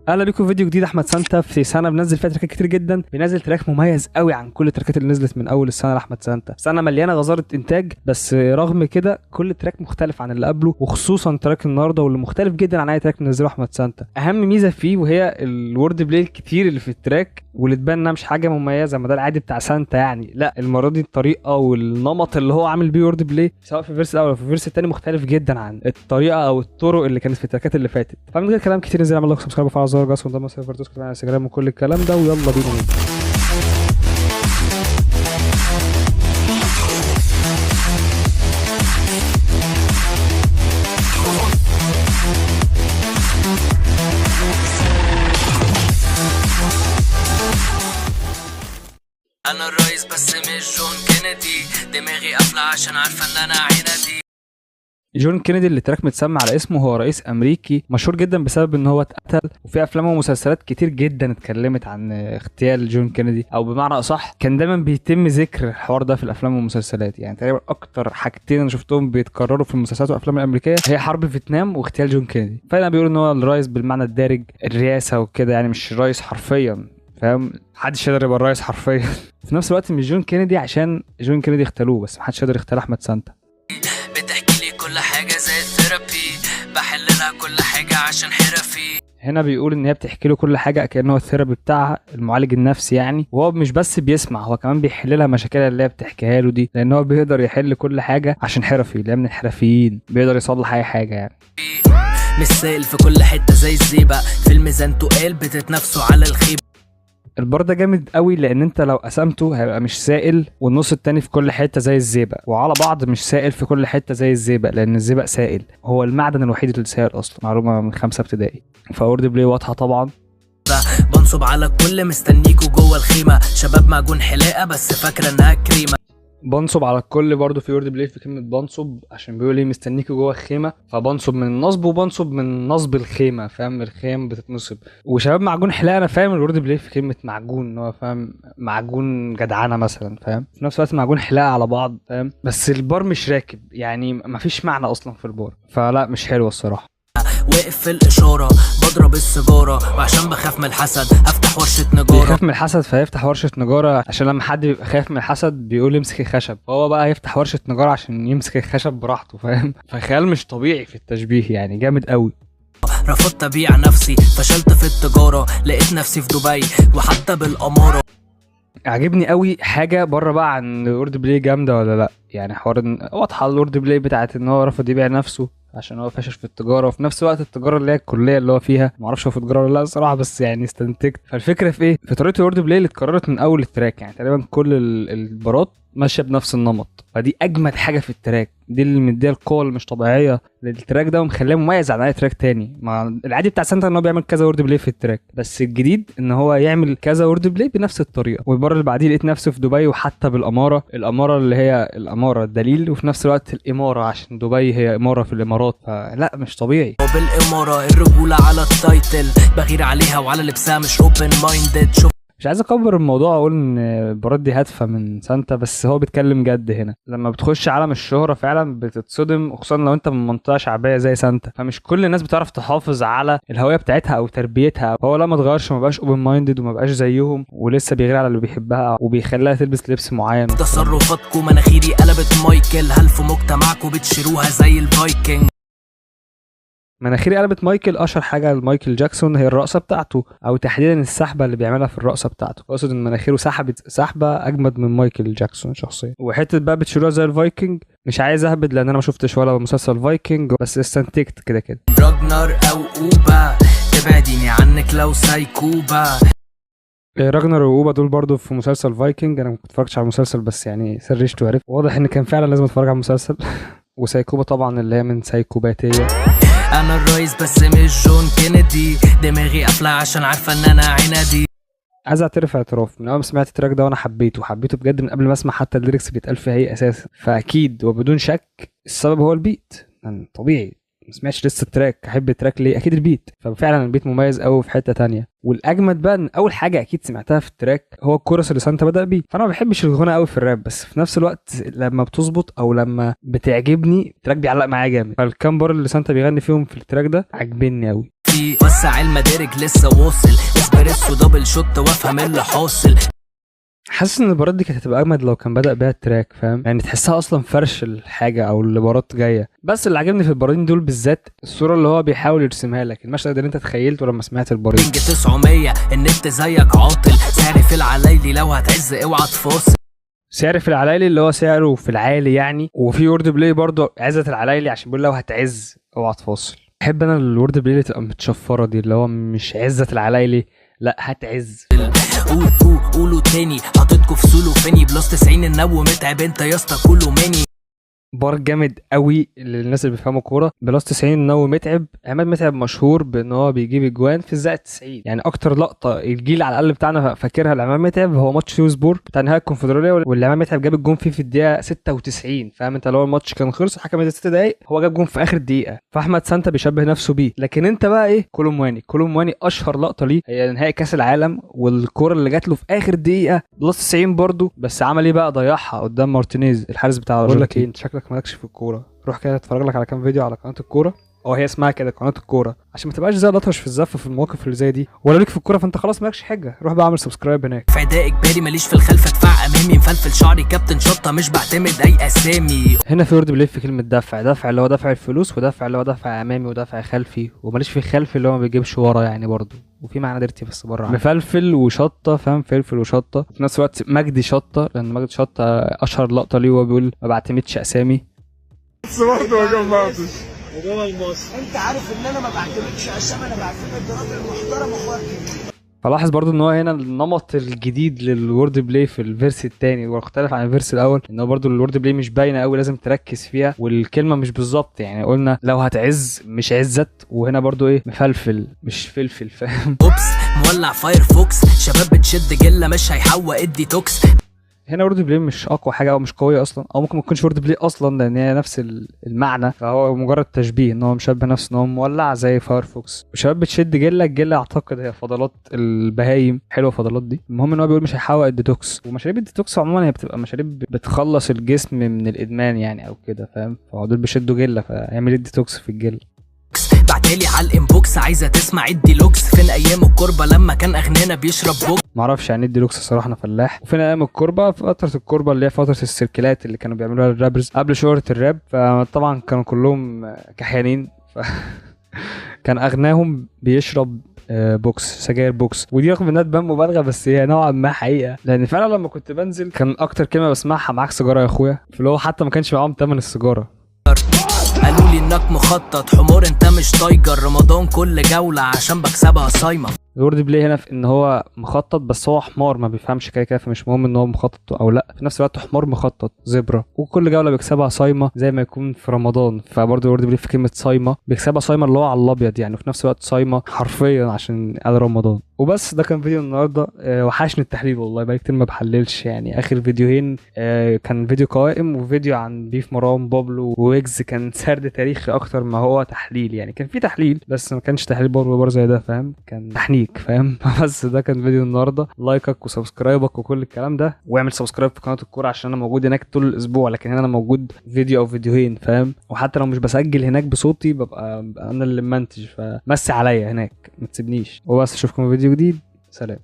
اهلا بيكم في فيديو جديد. احمد سانتا في سنة بنزل فيها تراكات كتير جدا، بينزل track مميز قوي عن كل التراكات اللي نزلت من اول السنة لاحمد سانتا. سنة مليانة غزارة انتاج، بس رغم كده كل track مختلف عن اللي قبله، وخصوصا track النهارده واللي مختلف جدا عن اي track منزله احمد سانتا. اهم ميزة فيه وهي ال word play الكتير اللي في ال track، واللي تبان انها مش حاجة مميزة، ما ده العادي بتاع سانتا يعني. لا، المرة دي الطريقة والنمط اللي هو عامل بيه word play سواء في ال verse الاول او في ال verse الثاني مختلف جدا عن الطريقة او الطرق اللي كانت في التراكات اللي فاتت. فمن غير كلام كتير، انزل اعمل like، subscribe، وفعل زر الجرس، وانضم server ديسكورد على انستجرام وكل الكلام ده، ويلا بينا نبدا. انا الرئيس بس مش جون كينيدي، دماغي قافله عشان عارفه ان انا عندي. جون كينيدي اللي ال track متسمى على اسمه هو رئيس امريكي مشهور جدا بسبب ان هو اتقتل، وفي افلام ومسلسلات كتير جدا اتكلمت عن اغتيال جون كينيدي، او بمعنى اصح كان دايما بيتم ذكر الحوار ده في الافلام والمسلسلات. يعني تقريبا اكتر حاجتين انا شفتهم بيتكرروا في المسلسلات والافلام الامريكية هي حرب فيتنام واغتيال جون كينيدي. فانا بيقول ان هو الرئيس بالمعنى الدارج، الرئاسة وكده، يعني مش الرئيس حرفيا، فاهم؟ محدش يقدر يبقى الرئيس حرفيا. في نفس الوقت مش جون كينيدي عشان جون كينيدي اغتالوه، بس محدش يقدر يغتال احمد سانتا. بتحكي لي كل حاجة زي ال therapy، بحل لها كل حاجة عشان حرفي. هنا بيقول ان هي بتحكي له كل حاجة كانه هو ال therapy بتاعها، المعالج النفسي يعني، وهو مش بس بيسمع، هو كمان بيحل لها مشاكلها اللي هي بتحكيها له دي، لان هو بيقدر يحل كل حاجة عشان حرفي، اللي هي من الحرفيين، بيقدر يصلح اي حاجة يعني. مش سائل في كل حتة زي الزيبق، في الميزان تقال بتتنافسوا على الخيبه. البار ده جامد قوي لان انت لو قسمته هيبقى مش سائل والنص التاني في كل حتة زي الزيبق، وعلى بعض مش سائل في كل حتة زي الزيبق، لان الزيبق سائل، هو المعدن الوحيد اللي سائل اصلا، معلومة من 5 ابتدائي. ف word play واضحة طبعا. بنصب على الكل مستنيكوا جوه الخيمة، شباب معجون حلاقه بس فاكره انها كريمة. بنصب على الكل برضو في word play في كلمة بنصب، عشان بيقول ايه مستنيكوا جوه الخيمة، فبنصب من النصب وبنصب من نصب الخيمة، فاهم؟ الخيم بتتنصب. وشباب معجون حلاقه، انا فاهم ال word play في كلمة معجون، ان هو فاهم معجون جدعانه مثلا، فاهم؟ في نفس الوقت معجون حلاقه على بعض، فاهم؟ بس البار مش راكب يعني، مفيش معنى اصلا في البار، فلا مش حلوة الصراحة. واقف في الاشارة بضرب السيجارة، وعشان بخاف من الحسد هفتح ورشه نجاره. بيخاف من الحسد فيفتح ورشه نجاره، عشان لما حد بيبقى خايف من الحسد بيقول يمسك الخشب، فهو بقى هيفتح ورشه نجاره عشان يمسك الخشب براحته، فاهم؟ فخيال مش طبيعي في التشبيه يعني، جامد قوي. رفضت ابيع نفسي، فشلت في التجارة، لقيت نفسي في دبي وحتى بالاماره. عجبني قوي حاجة بره بقى عن ال word play جامدة ولا لا، يعني حوار واضحة ال word play بتاعت ان هو رفض يبيع نفسه عشان هو فاشل في التجارة، وفي نفس الوقت التجارة اللي هي الكلية اللي هو فيها، معرفش هو في تجارة ولا لا الصراحة، بس يعني استنتجت. فالفكرة في ايه؟ في طريقه ال word play اللي اتكررت من اول ال track، يعني تقريبا كل البارات ماشية بنفس النمط، فدي اجمد حاجة في ال track دي، اللي مديها القوة اللي مش طبيعية لل track ده ومخليه مميز عن اي track تاني. مع العادي بتاع سانتا ان هو بيعمل كذا word play في ال track، بس الجديد ان هو يعمل كذا word play بنفس الطريقة. والبار اللي بعديه لقيت نفسه في دبي وحتى بالاماره، الامارة اللي هي الامارة الدليل، وفي نفس الوقت الامارة عشان دبي هي اماره في الامارات، فلا مش طبيعي. وبالاماره الرجولة على ال title، بغير عليها وعلى لبسها مش open minded. مش عايز اكبر الموضوع واقول ان البارات دي هادفة من سانتا، بس هو بيتكلم جد هنا. لما بتخش عالم الشهرة فعلا بتتصدم، خصوصا لو انت من منطقة شعبية زي سانتا، فمش كل الناس بتعرف تحافظ على الهوية بتاعتها او تربيتها. هو لا ما اتغيرش، ما بقاش open minded وما بقاش زيهم، ولسه بيغير على اللي بيحبها وبيخليها تلبس لبس معين. تصرفاتكم مناخيري قلبت مايكل، هل في مجتمعكم بتشيروها زي الفايكنج؟ مناخيري قلبت مايكل، اشهر حاجة لمايكل جاكسون هي الرقصة بتاعته، او تحديدا السحبه اللي بيعملها في الرقصة بتاعته. اقصد ان مناخيره سحبت سحبه اجمد من مايكل جاكسون شخصيا. وحتة بقى بتشيلوها زي الفايكنج، مش عايز اهبد لان انا ما شفتش ولا مسلسل فايكنج، بس استنتجت كده كده. راجنر او اوبا تبعديني عنك لو سايكوبا. راجنر واوبا دول برضو في مسلسل فايكنج، انا ما اتفرجتش على المسلسل بس يعني سرشت وعرفت، واضح ان كان فعلا لازم اتفرج على المسلسل. وسايكوبا طبعا اللي هي من سايكوباتيه. انا الرئيس بس مش جون كينيدي، دماغي قافله عشان عارفه ان انا عندي. عايز اعترف اعتراف، من اول ما سمعت ال track ده وانا حبيته، حبيته بجد من قبل ما اسمع حتى ال lyrics بيتقال فيها ايه اساسا، فاكيد وبدون شك السبب هو ال beat. يعني طبيعي ما سمعتش لسه ال track، احب ال track ليه؟ اكيد ال beat. ففعلا ال beat مميز قوي في حتة تانية. والاجمد بقى ان اول حاجة اكيد سمعتها في ال track هو الكورس اللي سانتا بدا بيه. فانا ما بحبش الغنى قوي في الراب، بس في نفس الوقت لما بتظبط او لما بتعجبني ال track بيعلق معايا جامد. فالكام بار اللي سانتا بيغني فيهم في ال track ده عاجبني قوي. بطيء، وسع المدارج لسه واصل، اسبريسو double shot وافهم اللي حاصل. حاسس ان البارات دي كانت هتبقى اجمد لو كان بدأ بيها ال track، فاهم؟ يعني تحسها اصلا فرش الحاجة او البارات جاية. بس اللي عجبني في البارين دول بالذات الصورة اللي هو بيحاول يرسمها لك، المشهد اللي انت تخيلته لما سمعت البارين. 900 النت زيك عاطل، سعري في العلايلي لو هتعز اوعى تفاصل. سعر في العلايلي اللي هو سعره في العالي يعني. وفي wordplay برضه عزة العلايلي عشان بيقول لو هتعز اوعى تفاصل. بحب انا ال wordplay اللي تبقى متشفره دي، اللي هو مش عزة العلايلي، لا هتعز. قول قول قولوا تاني، حاططكوا في سولو فيني، plus 90 النو متعب انت يا اسطى كله ماني. بار جامد قوي للناس اللي بيفهموا كورة. plus 90 نو متعب، عماد متعب مشهور بان هو بيجيب اجوان في الزائد 90، يعني اكتر لقطة الجيل على الاقل بتاعنا فاكرها لعماد متعب هو ماتش سيوسبور بتاع نهائي الكونفدراليه، واللي عماد متعب جاب الجون فيه في الدقيقة 96، فاهم انت؟ لو الماتش كان خلص الحكم ادى 6 دقايق، هو جاب جون في اخر دقيقة، فاحمد سانتا بيشبه نفسه بيه. لكن انت بقى ايه؟ كولومواني، كولومواني اشهر لقطة ليه هي نهائي كاس العالم، والكوره اللي جات له في اخر دقيقة plus 90 برده، بس عمل ايه بقى؟ ضيعها قدام مارتينيز الحارس بتاع. بقول لك ايه، انت شكلك مالكش في الكورة، روح كده اتفرج لك على كام فيديو على قناة الكورة، او هي اسمها كده قناة الكورة، عشان ما تبقاش زي الاطرش في الزفه في المواقف اللي زي دي، ولا ليك في الكورة فانت خلاص مالكش حاجة، روح بقى اعمل subscribe هناك. في عداء اجباري ماليش في الخلف ادفع امامي، مفلفل شعري كابتن شطه مش بعتمد اي اسامي. هنا في wordplay في كلمة دفع، دفع اللي هو دفع الفلوس، ودفع اللي هو دفع امامي ودفع خلفي، وماليش في خلفي اللي هو ما بيجيبش ورا يعني برضه، وفي معنى dirty بس بره مفلفل وشطه، فاهم؟ فلفل وشطه في نفس الوقت. مجدي شطه، لان مجدي شطه اشهر لقطة ليه وهو بيقول ما بعتمدش اسامي. بس برضه ما جمعتش. انت عارف ان انا ما بعتمدش اسامي، انا بعتمد راجل محترم اخويا الكبير. فلاحظ برضو ان هو هنا النمط الجديد لل wordplay في ال verse الثاني واختلف عن ال verse الاول، ان هو برضو ال wordplay مش باينة قوي، لازم تركز فيها، والكلمة مش بالظبط، يعني قلنا لو هتعز مش عزت، وهنا برضو ايه مفلفل مش فلفل، فاهم؟ oops مولع Firefox، شباب بتشد جله مش هيحوق الديتوكس. هنا wordplay مش اقوى حاجة او مش قوية اصلا، او ممكن ما تكونش wordplay اصلا لان هي نفس المعنى، فهو مجرد تشبيه ان هو مشبه نفسه ان هو مولع زي Firefox، وشباب بتشد جله، الجله اعتقد هي فضلات البهايم، حلوة فضلات دي. المهم ان هو بيقول مش هيحوق الديتوكس، ومشاريب الديتوكس عموما هي بتبقى مشاريب بتخلص الجسم من الادمان يعني او كده، فاهم؟ فهو دول بيشدوا جله، فيعمل ايه الديتوكس في الجله؟ بعتلي على ال inbox عايزه تسمع الديلوكس، فين ايام الكربة لما كان اغنانا بيشرب بوكس. معرفش يعني ايه الديلوكس الصراحة، انا فلاح. وفين ايام الكربة؟ فترة الكربة اللي هي فترة السيركلات اللي كانوا بيعملوها ال rappers قبل شهره الراب، فطبعا كانوا كلهم كحيانين، كان اغناهم بيشرب بوكس، سجاير بوكس. ودي رغم انها تبان مبالغه بس هي نوعا ما حقيقة، لان فعلا لما كنت بنزل كان اكتر كلمة بسمعها معاك سيجارة يا اخويا، فاللي هو حتى ما كانش معاهم تمن السيجارة. قالوا لي انك مخطط حمار انت مش tiger، رمضان كل جولة عشان بكسبها صايمه. ال wordplay هنا في ان هو مخطط بس هو حمار ما بيفهمش كده كده، فمش مهم ان هو مخطط او لا، في نفس الوقت حمار مخطط زبره، وكل جولة بيكسبها صايمه زي ما يكون في رمضان، فبرضه ال wordplay في كلمة صايمه، بيكسبها صايمه اللي هو على الابيض يعني، وفي نفس الوقت صايمه حرفيا عشان قال رمضان. وبس ده كان فيديو النهارده. وحشني التحليل والله، بقالي كتير ما بحللش يعني. اخر فيديوهين كان فيديو قوائم وفيديو عن beef مروان بابلو وويجز، كان سرد تاريخي اكتر ما هو تحليل يعني، كان في تحليل بس ما كانش تحليل bar bar زي ده، فاهم؟ كان تحنيك، فاهم؟ بس ده كان فيديو النهارده. لايكك و subscribe ك وكل الكلام ده، واعمل subscribe في قناة الكورة عشان انا موجود هناك طول الاسبوع، لكن هنا انا موجود فيديو او فيديوهين، فاهم؟ وحتى لو مش بسجل هناك بصوتي ببقى انا اللي منتج، فمسي عليا هناك ما تسيبنيش. وبس اشوفكم في فيديو جديد، سلام.